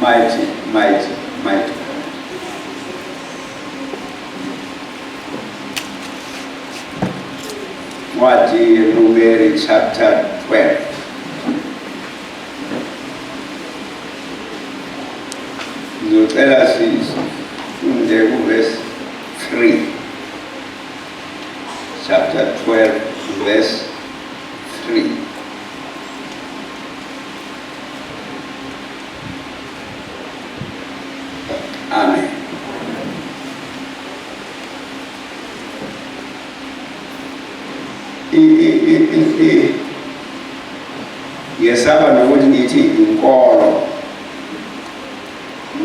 Mighty, mighty, mighty. Ncwadi yeNumeri chapter 12. Ngizocela sifunde kuverse 3. Chapter 12 verse 3. Amen. Ngiyesaba nokuthi ngithi inkolo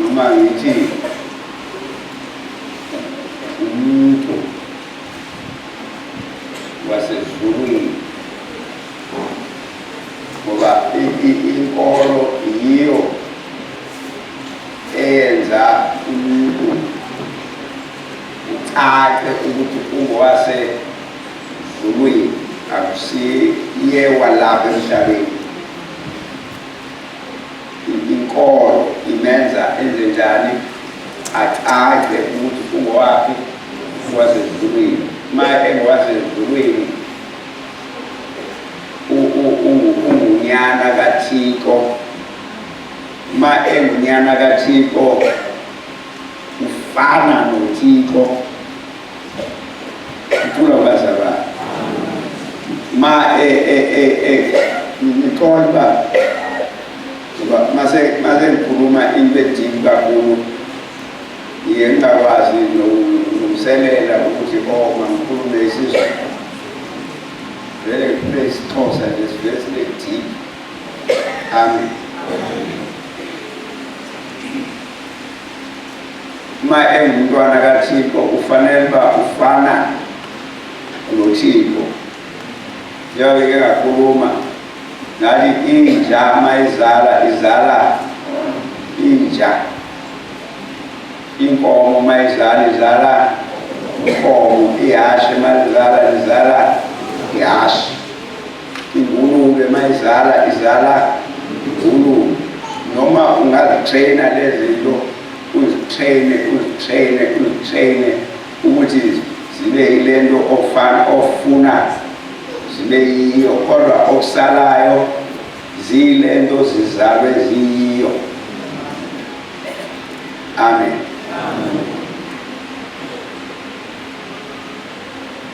noma ngithi umuntu wasezulwini ngoba inkolo yiyo eyenza umuntu ucace ukuthi ungowasezulwini akusiye walapha emhlabeni. Inkolo imenza enze njani? Acace ukuthi ungowaphi, ungowasezulwini. Uma engowasezulwini ungunyana kaThixo. Uma engunyana kaThixo ufana noThixo. Ukhula bazalwane. Ma e e e e ngixola uba ngoba mase mase ngikhuluma into edip kakhulu ngiye ngingakwazi nokulungiselela ukuthi oh mangikhulume isiZulu. Vele ngikhulume isiXhosa nje sivele sibe deep. Amen. Uma engumntwana kaThixo ufanele uba ufana noThixo. Njengoba beke ngakhuluma ngathi inja uma izala izala inja, inkomo uma izala izala inkomo, ihashe uma lizala lizala ihashe, ingulube uma izala izala ingulube. Noma ungazitreyina lezi zinto uzitreyine uzitreyine uzitreyine ukuthi zibe yilento ofana ofuna zibe yiyo, kodwa okusalayo ziyilento zizalwe ziyiyo. Amen.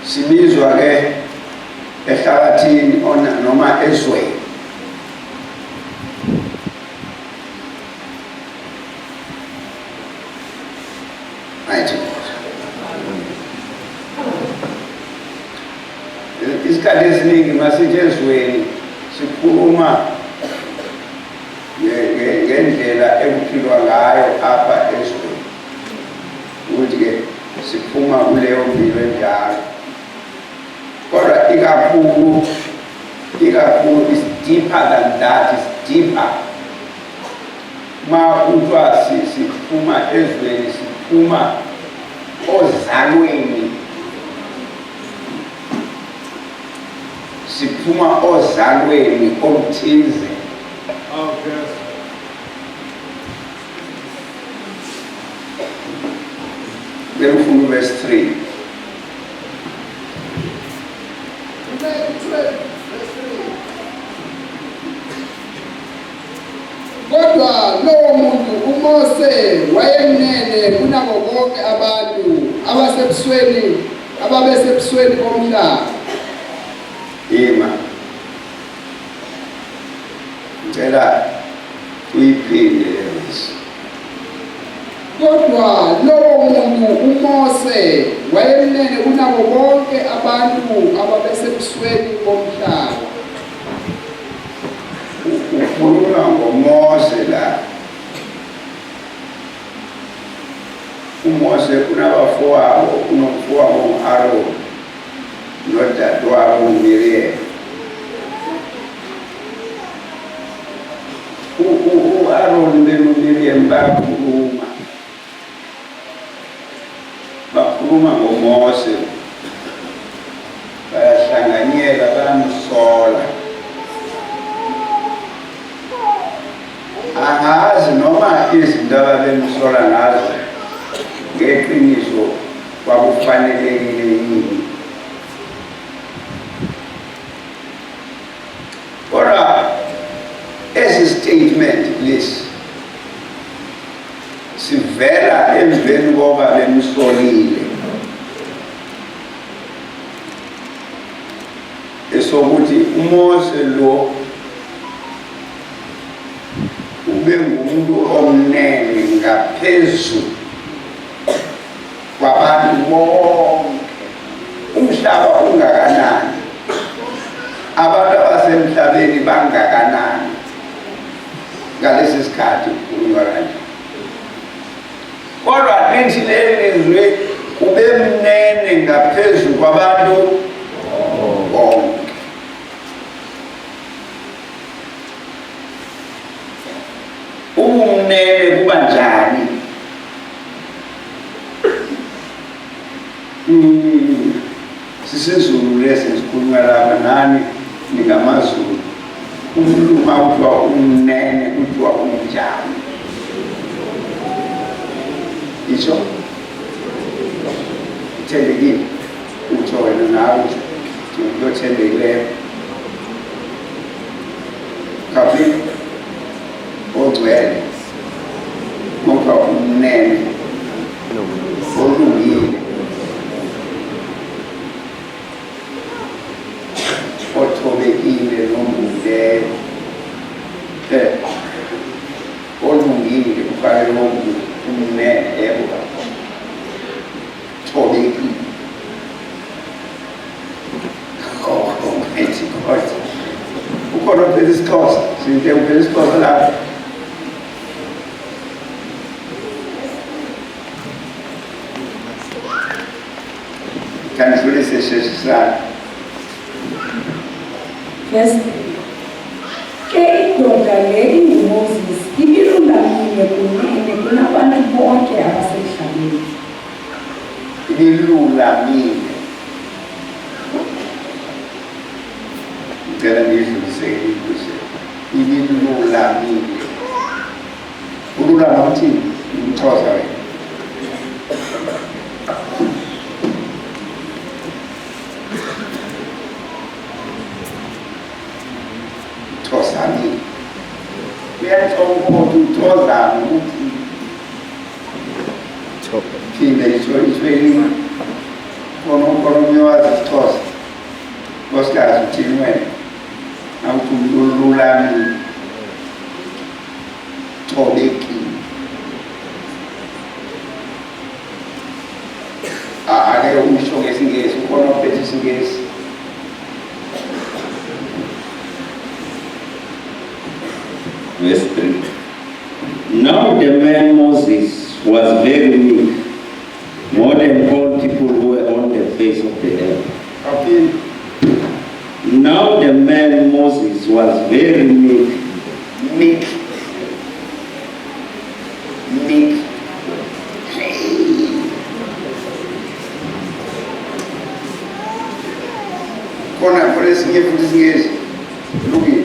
Sibizwa ke ehlabathini noma ezweni. Mighty God. Isikhathi esiningi masithi ezweni sikhuluma ngendlela ekuphilwa ngayo apha ezweni, ukuthi-ke siphuma kuleyo mpilo enjalo, kodwa ikakhulu ikakhulu is deeper than that, is deeper. Ma kuthiwa siphuma ezweni, siphuma ozalweni, siphuma ozalweni oluthize. Ngeke ufune verse 3. Kodwa lowo muntu uMose wayemnene kunabo bonke abantu abasebusweni ababesebusweni bomhlaba. Ima. Ngicela uyiphinde le verse. Kodwa lowo muntu uMose wayemnene kunabo bonke abantu ababesebusweni bomhlaba. Ukhuluma ngoMose la. UMose unabafowabo, unomfowabo u-Aroni nodadewabo uMiriam. U-Aroni benoMiriam bayakhuluma, bakhuluma ngoMose, bayahlanganyela, bayamsola. Angazi noma izinto ababemsola ngazo ngeqiniso kwakufanelekile yini. Kodwa esi statement lesi sivela emveni koba bemsolile esokuthi uMose lo ube ngumuntu omnene ngaphezu kwabantu bonke. Umhlaba ungakanani? Abantu abasemhlabeni bangakanani ngalesi sikhathi kukhulunywa kanje? Kodwa lithi leli lizwi ube mnene ngaphezu kwabantu bonke. Ubumnene kuba njani? SisiZulu lesi sikhulunywa lapha, nani ningamaZulu. Umuntu uma kuthiwa umnene kuthiwa unjani? Isho uthembekile, utsho wena nawe umuntu othembekileyo. Kabi ogcwele kodwa umnene olungile othobekile nomuleyo olungile ufake lokhu umnene yebo thobekile. Oh, mighty God. Ukhona ophethe isiXhosa, sinte uphethe isiXhosa lapho. Kanidlulise sheshisana. Verse 3. Ke indoda le inguMoses ibilulamile kunene kunabantu bonke abasemhlabeni. Ibilulamile. Ngicela ngidlulise ngidlulise. Ibilulamile. Ululama uthini? Umxhosa wena. Thozamile. Uyathonkoda uthozama ukuthi phinde isho isho elinye. Khona khona omunye wazi isiXhosa. Nkosikazi uthini wena? Awuthi umuntu olulamile. Thobekile. Ake usho ngesiNgisi, ukhona ophethe isiNgisi. Verse 3. Now the man Moses was very meek, more than all people who were on the face of the earth. Kaphinde. Now the man Moses was very meek, Meek. Meek. Hey. Khona khona esinye futhi isiNgisi. Lungile.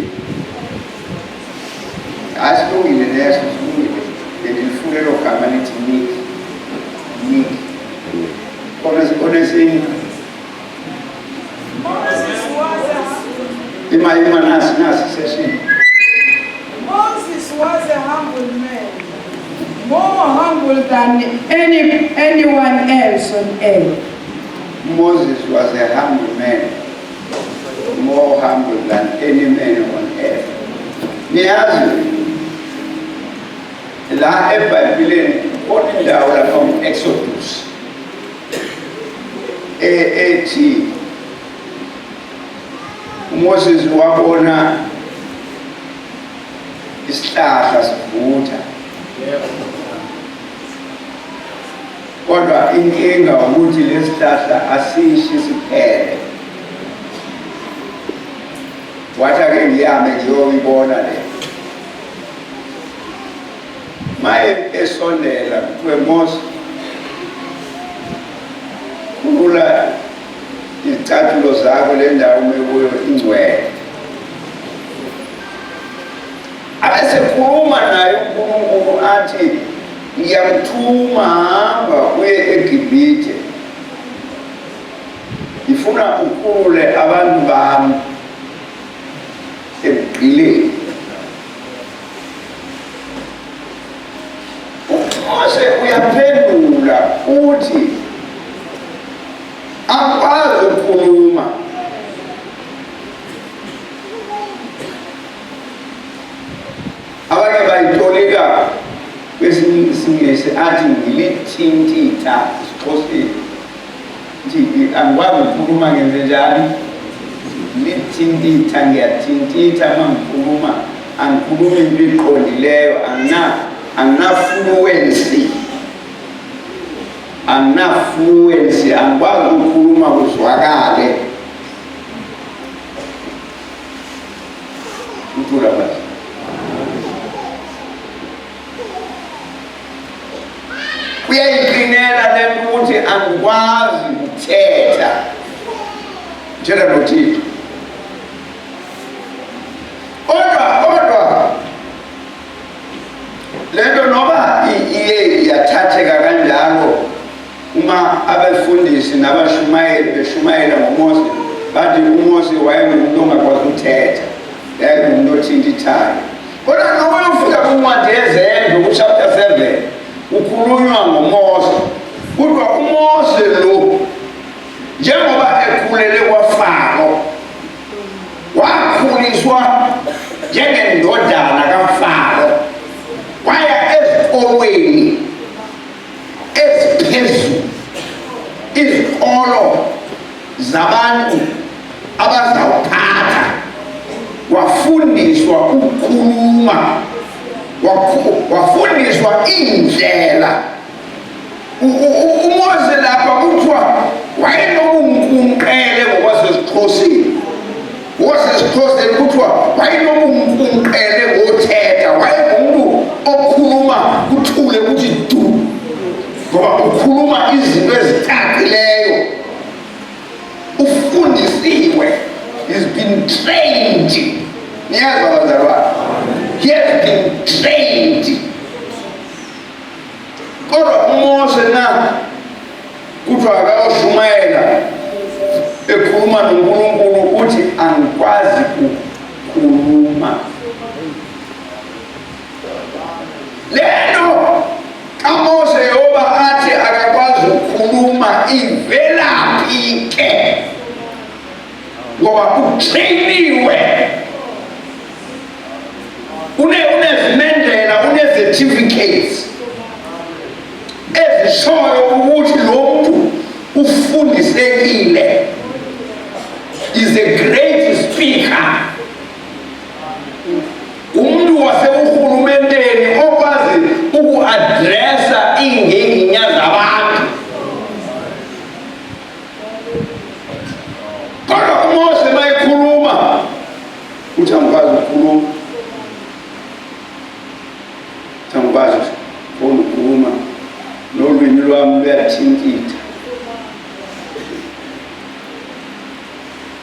Hayi silungile leso silungile. Bengilifuna lelo gama lithi meek. Meek. Khona khona esinye. Moses was a, Ima ima nasi nasi session. Moses was a humble man, more humble than anyone else on earth. Moses was a humble man, more humble than any man on earth. Niyazi la eBhayibhelini khona indawo lapha ku-Exodus ethi uMoses wabona isihlahla sivutha, kodwa inkinga ukuthi lesihlahla asishi siphele. Wathi ake ngihambe ngiyoyibona le. Maye esondela kuthiwe, Mose, khulula izicathulo zakho, le ndawo ume kuyo ingcwele. Abesekhuluma naye uNkulunkulu athi ngiyamthuma hamba uye eGibhithe ngifuna ukhulule abantu bami ebugqileni. UMose uyaphendula uthi akwazi ukukhuluma. Abanye bayitolika kwesinye isingisi athi ngilithintitha isiXhoseni. Ngithi angikwazi ukukhuluma ngenze njani? Ngilithintitha ngiyathintitha uma ngikhuluma angikhulumi into eqondileyo angina angina fluency angina fluency angikwazi ukukhuluma kuzwakale uthula basi Uyayiqinela le nto ukuthi angikwazi ukuthetha njena noThixo. Kodwa kodwa le nto noba iye yathatheka kanjalo uma abefundisi nabashumayeli beshumayela ngoMose bathi uMose wayengumuntu ongakwazi ukuthetha, yayingumuntu othintithayo. Kodwa noma uyofika kwincwadi yeZenzo kuchapter 7 kukhulunywa ngoMose. Kodwa uMose lo njengoba ekhulele kwaFaro wakhuliswa njengendodana kaFaro waya ezikolweni eziphezulu izikolo zabantu abazawuphatha wafundiswa ukukhuluma wafundiswa indlela uMose lapha kuthiwa wayenobunkunqele ngokwasesiXhoseni ngokwasesiXhoseni kuthiwa wayenobunkunqele ngothetha wayengumuntu okhuluma kuthule kuthi du ngoba ukhuluma izinto ezicacileyo ufundisiwe he's been trained niyazwa bazalwane he has been trained kodwa uMose na kuthiwa akayoshumayela ekhuluma noNkulunkulu uthi angikwazi ukukhuluma lento kaMose yoba athi akakwazi ukukhuluma ivelaphi ke ngoba utrainiwe une unezimendlela une-certificates ezishoyo ukuthi lo muntu ufundisekile is a great speaker Umuntu wasekuhulumenteni okwazi uku-addressa iy'nginginya zabantu. Kodwa uMose uma ekhuluma uthi angikwazi ukukhuluma, uthi angikwazi ukukhuluma nolwimi lwami luyathintitha.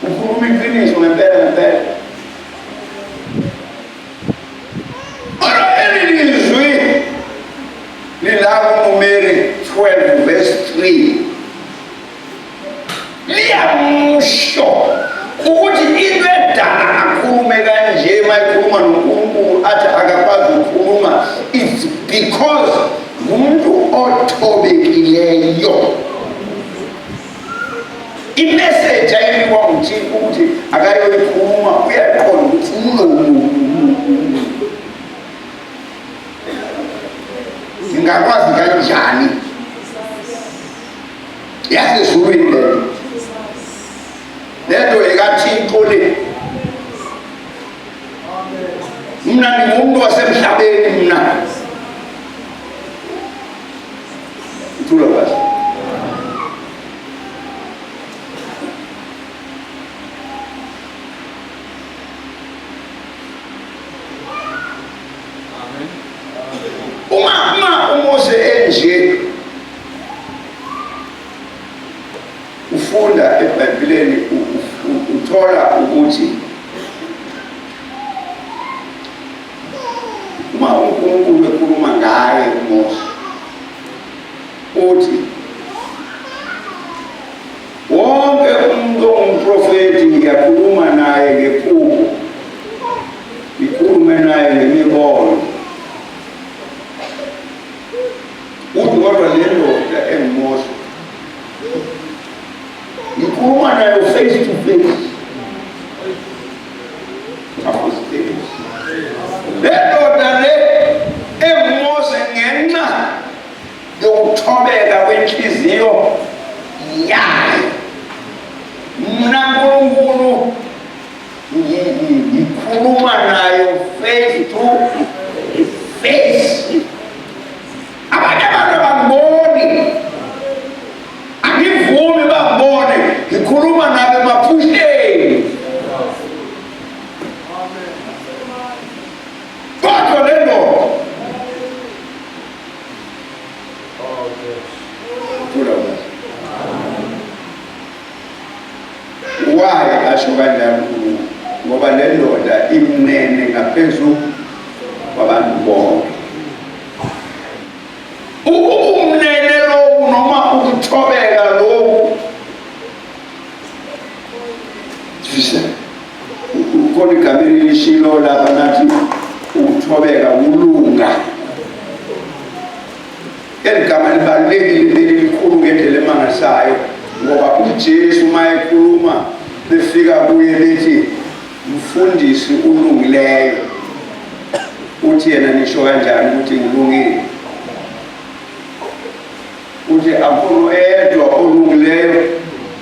Ukhuluma iqiniso ngempela ngempela. Kodwa eli lizwi lila kuNumeri 12 verse 3 liyamsho ukuthi into edala akhulume kanje uma ekhuluma noNkulunkulu athi akakwazi ukukhuluma it's because ngumuntu othobekileyo Imeseji ayinikwa nguThixo ukuthi akayoyikhuluma uyaqonda ukuthi ngingakwazi kanjani yasezulwini lento lento ekaThixo le mna ndingumuntu wasemhlabeni mna Uthula kahle. Uma uma uMose enje ufunda eBhayibhelini uthola ukuthi inhliziyo yayo. Mna Nkulunkulu ngikhuluma nayo face to face. Abanye abantu abangiboni, angivumi bangibone, ngikhuluma nabo emaphusheni. Kodwa le ndoda thula kahle. Why asho kanjalo uNkulunkulu? Ngoba le ndoda imnene ngaphezu kwabantu bonke. Ubumnene lobu noma ukuthobeka lobu, sifisa ukhona igama elishilo lapha nathi ukuthobeka kulunga. Eli gama libalulekile, lelikhulu ngendlela emangalisayo, ngoba uJesu uma ekhuluma befika kuye bethi mfundisi ulungileyo, uthi yena nisho kanjani ukuthi ngilungile? Uthi akukho oyedwa olungileyo,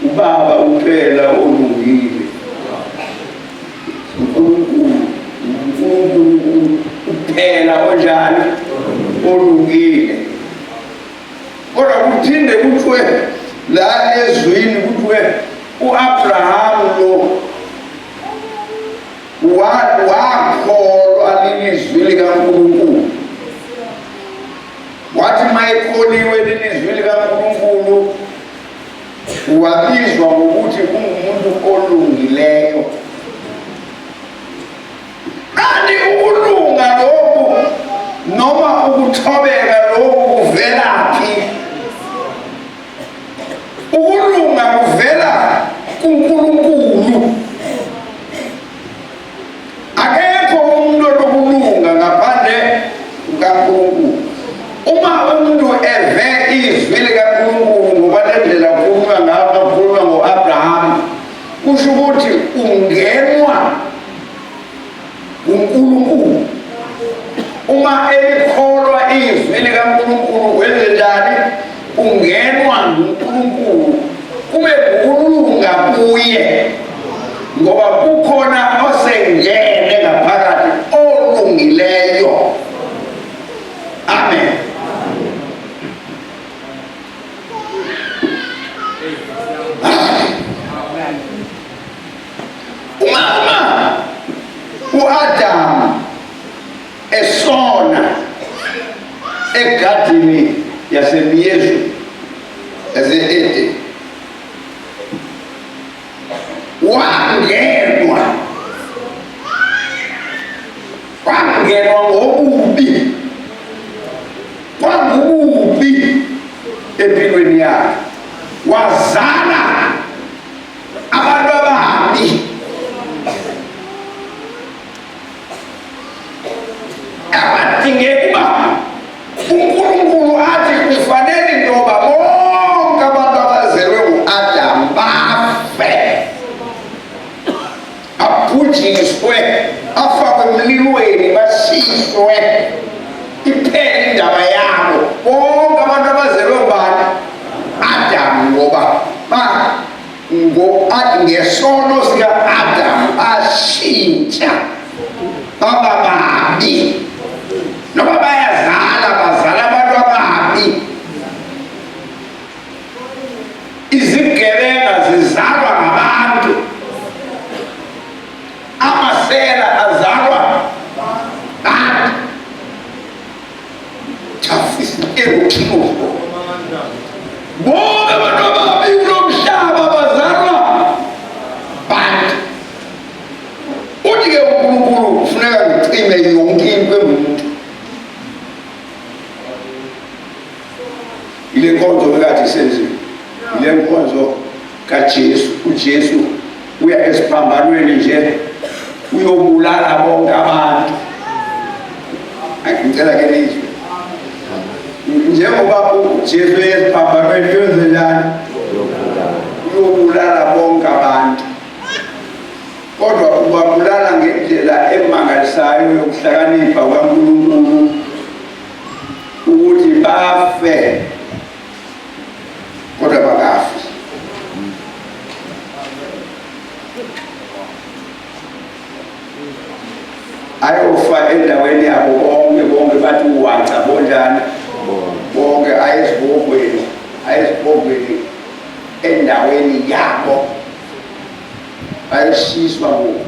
ubaba kuphela olungile. uNkulunkulu uNkulunkulu kuphela onjani? Olungile. Kodwa kuphinde kuthiwe la ezwini, kuthiwe uAbraham lo wakholwa lilizwi likaNkulunkulu. Wathi mayekholiwe lilizwi likaNkulunkulu, wabizwa ngokuthi ungumuntu olungileyo. Kanti ukulunga lokhu noma ukuthobeka lokhu kuvelaphi? Ukulunga kuvela kuNkulunkulu. Akekho umuntu onokulunga ngaphandle kukaNkulunkulu. Uma umuntu eve izwi likaNkulunkulu ngokwalendlela kukhulunywa ngapha, kukhulunywa ngo-Abraham, kusho ukuthi ungenwa uNkulunkulu. Uma elikholwa izwi likaNkulunkulu wenze njani? Ungenwa nguNkulunkulu, kube ngukulunga kuye, ngoba kukhona osengene ngaphakathi olungileyo. Amen. Uma uAdam esona egadini yasemyezu yase-Eden, wangenwa ngobubi, kwangububi empilweni yakhe, wazala abantu ababi abadingeka uba uNkulunkulu athi kufanele intoba bonke abantu abazelwe ngu-Adamu bafe, abhujiswe, afakwe emlilweni, bashiswe, iphele indaba yabo bonke abantu abazelwe ngubani? Adamu. Ngoba ba ngesono sika-Adamu bashintsha baba babi, noma bayazala, bazala abantu ababi. Izigebenga zizalwa ngabantu, amasela azalwa abantu. Bonke abantu ababi kulo mhlaba bazalwa bantu. Uthi-ke uNkulunkulu kufuneka ngicime yonke into engumuntu. Ile nkonzo bekade isenziwa, ile nkonzo kaJesu. UJesu uya esiphambanweni nje uyobulala bonke abantu. Ngicela ke nizwe, njengoba uJesu esiphambanweni uyenze njani? Uyobulala bonke abantu, kodwa ubabulala ngendlela emangalisayo yokuhlakanipha kwaNkulunkulu ukuthi bafe. Bayashiswa ngoku.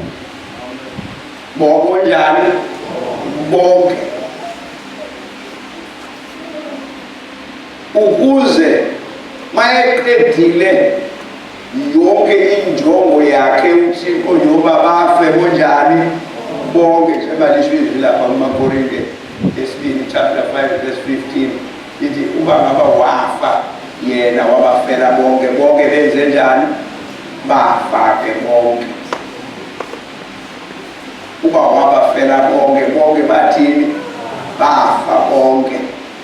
Bonke njani? Bonke. Ukuze mayeqedile yonke injongo yakhe uThixo njengoba bafe bonjani bonke, njengoba lisho izwi lapha kumaKorinte esibili chapter 5 verse 15 lithi uba ngaba wafa yena wabafela bonke, bonke benze njani? Bafa ke bonke. Uba wabafela bonke, bonke bathini? Bafa bonke.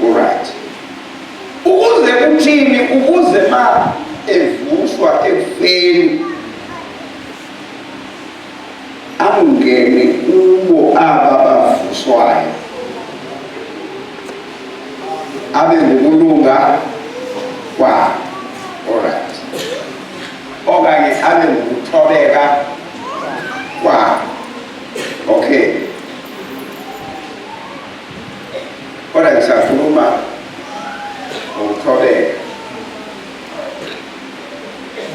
Alright. Ukuze kuthini? Ukuze ma evuswa ekufeni angene kubo aba bavuswayo, abe ngukulunga kwabo. Alright. Okanye abe ngukuthobeka kwabo. Okay. Kodwa ngisakhuluma ngokuthobeka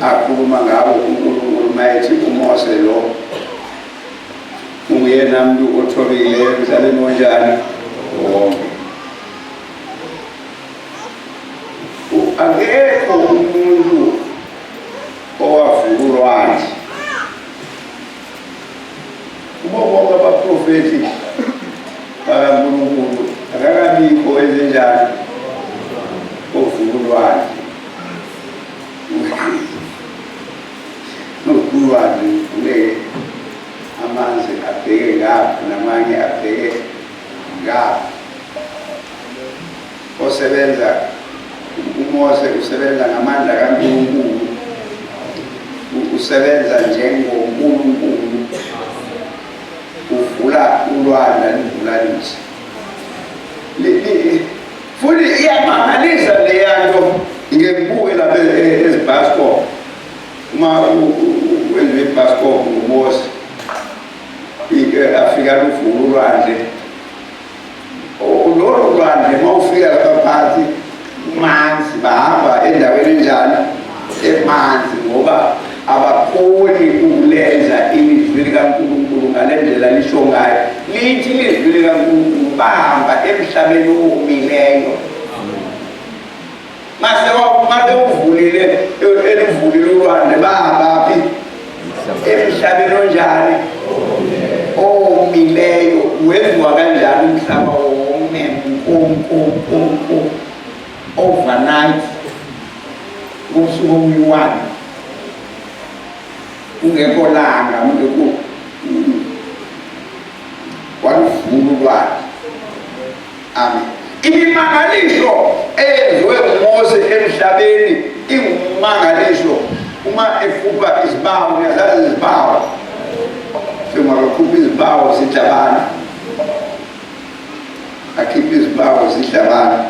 akhuluma ngawo uNkulunkulu mayethi uMose lo unguyena muntu othobekileyo emhlabeni wonjani wonke. Akekho umuntu owavuka ulwandle kubo bonke abaprofethi bakaNkulunkulu, akakabikho ezinjani ovuka ulwandle. Ulwandle uvuleke, amanzi abheke ngapha namanye abheke ngapha. Osebenza uMose usebenza ngamandla kaNkulunkulu, usebenza njengoNkulunkulu, uvula ulwandle aluvulanise. Futhi iyamangalisa leya nto. Ngike ngibuke lapha ezibhaskop, uma wenziwe ibhaskop nguMose, afika luvula ulwandle. Lolo lwandle uma ufika lapha phansi manzi, bahamba endaweni enjani? Emanzi, ngoba abakhoni ukulenza ilizwi likaNkulunkulu ngale ndlela lisho ngayo. Lithi ilizwi likaNkulunkulu bahamba emhlabeni owomileyo. Mase mabewuvulile eluvulile ulwandle, bahamba phi? Emhlabeni onjani? Owomileyo. Wenziwa kanjani umhlaba wome nko overnight, ngosuku obuyi-one, kungekho langa, kungekho? Waluvula ulwandle. Amen. Imimangaliso eyenziwe nguMose emhlabeni ingumangaliso. Uma ekhupha izibawo, ngiyazazi izibawo, sengakakhupha izibawo zidla abantu, akhiphe izibawo zidla abantu,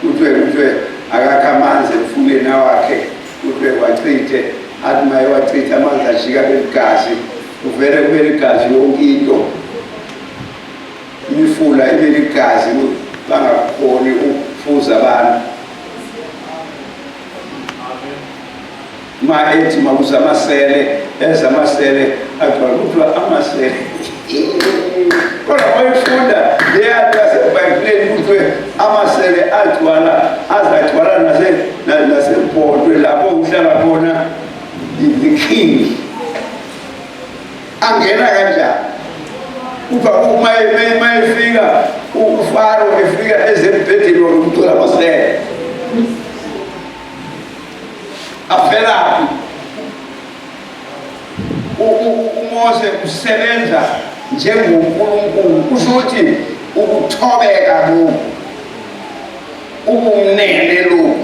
kuthiwe akakho amanzi emfuleni awakhe, kuthiwe wachithe, athi maye wachithe amanzi ajika beligazi, kuvele kube ligazi yonke into, imifula ibe ligazi, bangakhoni ukufuza abantu. Ma ethi makuze amasele, eza amasele agcwala, kuthiwa amasele, kodwa wayifunda leyanto yaseBhayibhelini, kuthiwe amasele agcwala azagcwala nasebhodwe lapho kuhlala khona the king. Angena kanjani? Kuthiwa uma efika uFaro, efika ezembhedeni wakugcwala amasele, afelaphi? UMose usebenza njengoNkulunkulu. Kusho ukuthi ukuthobeka lokhu, ubumnene lokhu,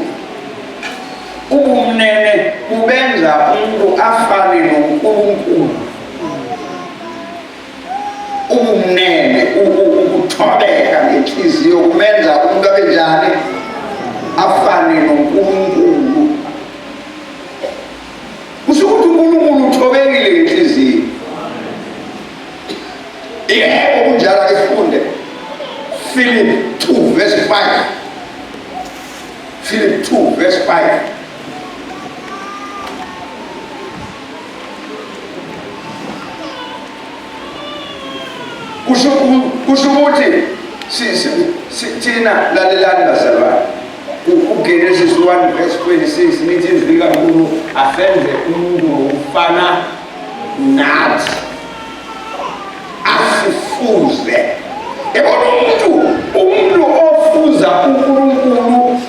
ubumnene bubenza umuntu afane noNkulunkulu. Ubumnene, ukuthobeka ngenhliziyo kumenza umuntu abe njani? Afane noNkulunkulu. Kusho ukuthi uNkulunkulu uthobekile ngenhliziyo. Yebo, kunjalo. Ake sifunde Philip 2 verse 5. Philip 2 verse 5. Kusho ukuthi thina, lalelani bazalwane, uGenesis 1 verse 26 lithi izwi likaNkulunkulu, asenze umuntu ngokufana nathi, asifuze. Yabona, umuntu ofuza uNkulunkulu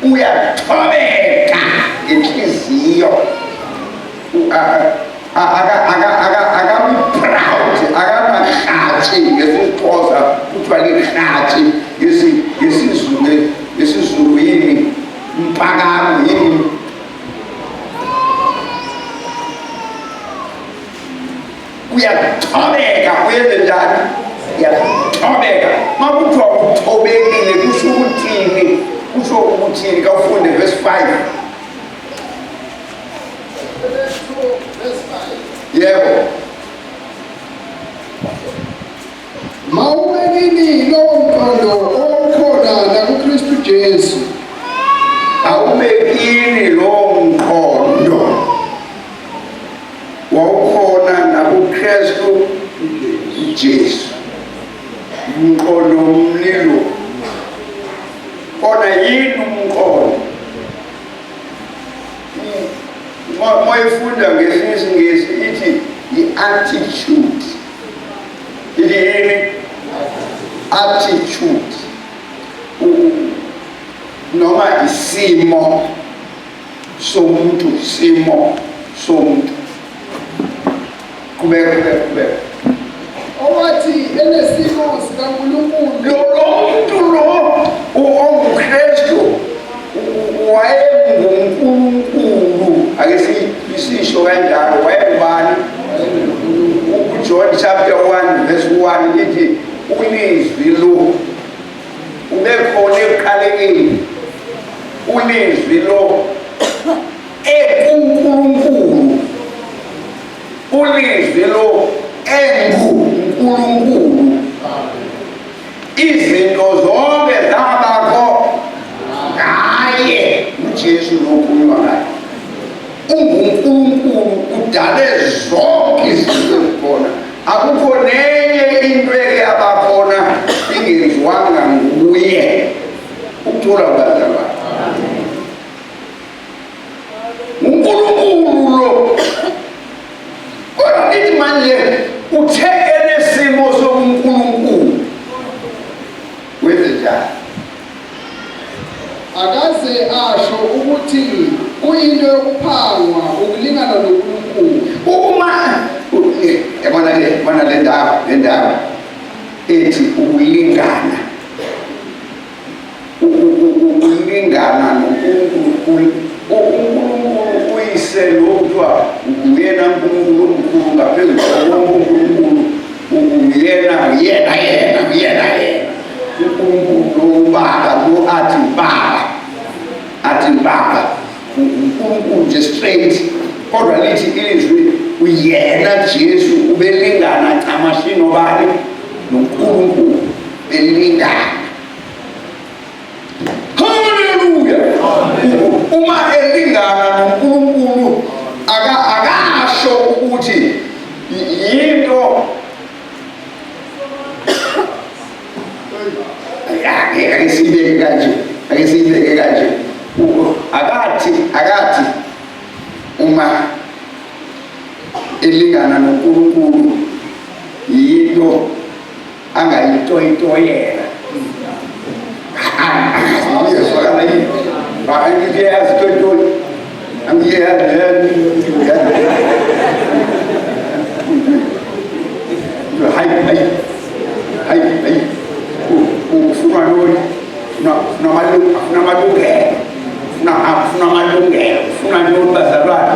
uyathobeka ngenhliziyo, akabi proud, akanahlathi. NgesiXhosa kuthiwa lihlathi, ngesiZulu yini? Mpakamo yini? Uyathobeka. Uyenze njani? Uyathobeka. Uma kuthiwa uthobekile, kusho ukuthini? Kusho ukuthini? Kawufunde verse 5. Verse 5. Yebo. Mawube kini lowo mqondo owawukhona nakuKristu Jesu. Awube kini lowo mqondo wawukhona nakuKristu Jesu. Umqondo umlilo kona yini umqondo? Moyifunda ngesinye isiNgisi ithi i-attitude. Ithi yini? Attitude. Noma isimo somuntu, isimo somuntu. Qhubeka, qhubeka, qhubeka. Owathi enesimo sikaNkulunkulu, Lo muntu lo onguKristu wayenguNkulunkulu, ake sisho kanjalo. Wayengubani? UJohn chapter 1 verse 1 lithi ulizwi lo ube khona ekuqalekeni, ulizwi lo ekuNkulunkulu, ulizwi lo enguNkulunkulu. Izinto zonke zabakho ngaye. UJesu lokhulunywa ngaye unguNkulunkulu, udale zonke izinto ezikhona. Akukho nenye into eke yabakhona ingenziwanga nguye. Ukuthula bazalwane. uNkulunkulu lo, kodwa lithi manje uthe enesimo sobuNkulunkulu wenze njani? Akaze asho ukuthi kuyinto yokuphangwa ukulingana noNkulunkulu. Uma yabona le, bona le ndawo ethi ukulingana, ukulingana noNkulunkulu. UNkulunkulu uyise lo kuthiwa nguyena Nkulunkulu omkhulu ngaphezu kwabo bonke uNkulunkulu, uyena yena yena yena yena uNkulunkulu lo, ubaba lo athi baba, athi baba, uNkulunkulu nje straight. Kodwa lithi ilizwi uyena Jesu ubelingana ncamashi nobani? NoNkulunkulu, belingana. Haleluya! Uma elingana noNkulunkulu, akasho ukuthi yinto ake siyibeke kanje, ake siyibeke kanje. Akathi uma elingana noNkulunkulu yinto angayitoyitoyela. Ngiyezwakala yini? Angiyazi toyitoyi, angiyazi. Hayi, hayi, hayi, hayi, ufuna ntoni? Ufuna amalungelo, ufuna amalungelo. Ufuna ntoni bazalwane?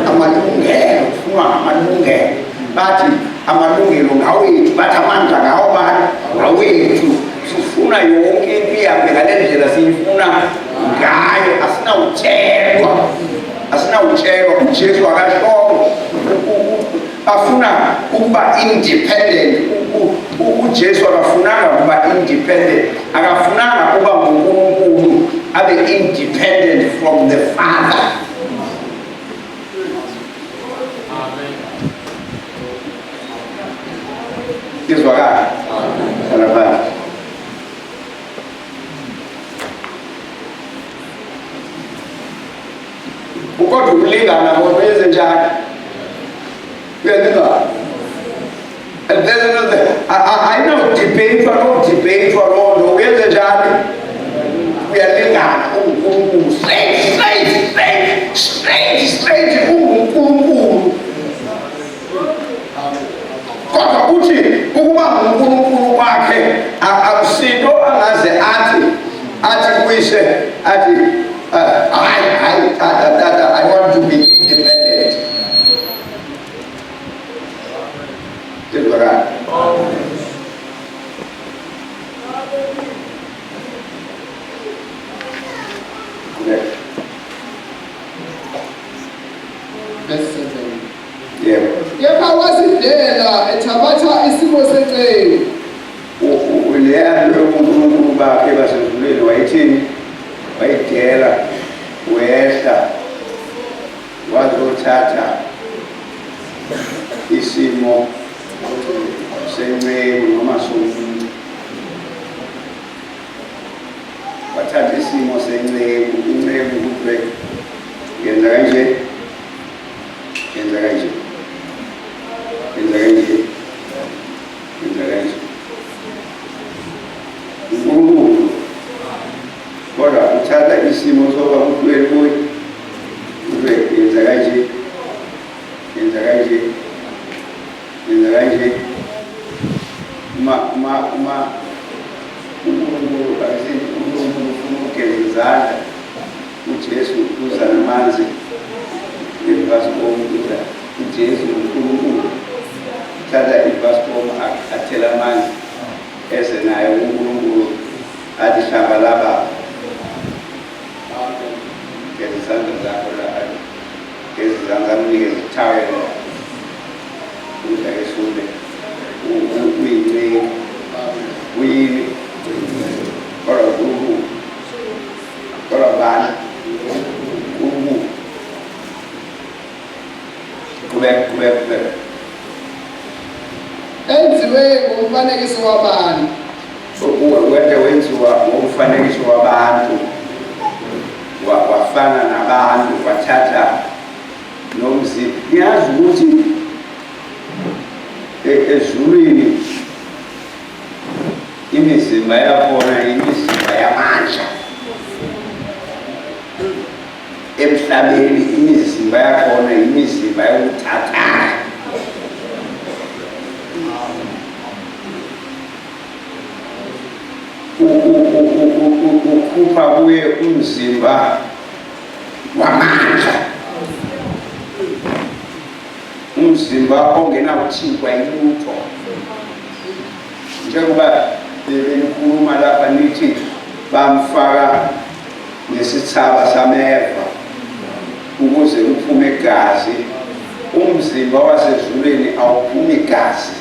Amalungelo, ufuna amalungelo. Bathi amalungelo ngawethu, bathi amandla ngawo bani? Ngawethu. Sifuna yonke into ihambe ngale ndlela siyifuna ngayo, asinawutshelwa, asinawutshelwa. UJesu akashongo bafuna ukuba independent. UJesu akafunanga ukuba independent, akafunanga ukuba nguNkulunkulu abe independent from the Father. Izwakala? Uyalingana kodwa uyenze njani? Uyalingana. And there's another, ayinawudibheyithwa nodibheyithwa loo nto. Uyenze njani? Uyalingana, unguNkulunkulu. Straight, straight, straight, straight, straight, unguNkulunkulu. Kodwa uthi ukuba nguNkulunkulu kwakhe akusinto angaze athi kuyise athi, "Hayi, hayi, tata, tata, I want to be independent." Izwakala. Qhubeka. Verse 7. Yebo. Kepha wazidela ethabatha isimo senceku. Leya nto yobunkulunkulu bakhe basezulwini wayithini? Wayidela, wehla, wazothatha isimo senceku noma somuntu. Wathatha isimo senceku. Inceku kuthiwe yenza kanje, yenza kanje, yenza kanje, yenza kanje. UNkulunkulu kodwa uthatha isimo soba kuthiwe kuye, kuthiwe yenza kanje, yenza kanje, yenza kanje. Uma uNkulunkulu akusithi uNkulunkulu ufuna ukugeza izandla, uJesu uza namanzi ngebhasikomu. Uza uJesu, uNkulunkulu uthatha ibhasikomu, athele amanzi, eze naye uNkulunkulu, athi, "Hlamba lapha, geza izandla zakho la." Geza izandla, amnikeze ithawela, udla esule. Uyinceku. Uyini? Kodwa uNkulunkulu. Kodwa bani? UNkulunkulu. Qhubeka, qhubeka, qhubeka. Enziwe ngomfanekiso wabantu. Wede wenziwa ngomfanekiso wabantu, wafana nabantu, wathatha nomzimba. Niyazi ukuthi ezulwini imizimba yakhona imizimba yamandla, emhlabeni imizimba yakhona imizimba yokuthatha. Ukhupha kuye umzimba wamandla, umzimba ongenakuthintwa yilutho, njengoba benikhuluma lapha nithi bamfaka ngesithaba sameva ukuze kuphume igazi. Umzimba wasezulwini awuphumi igazi.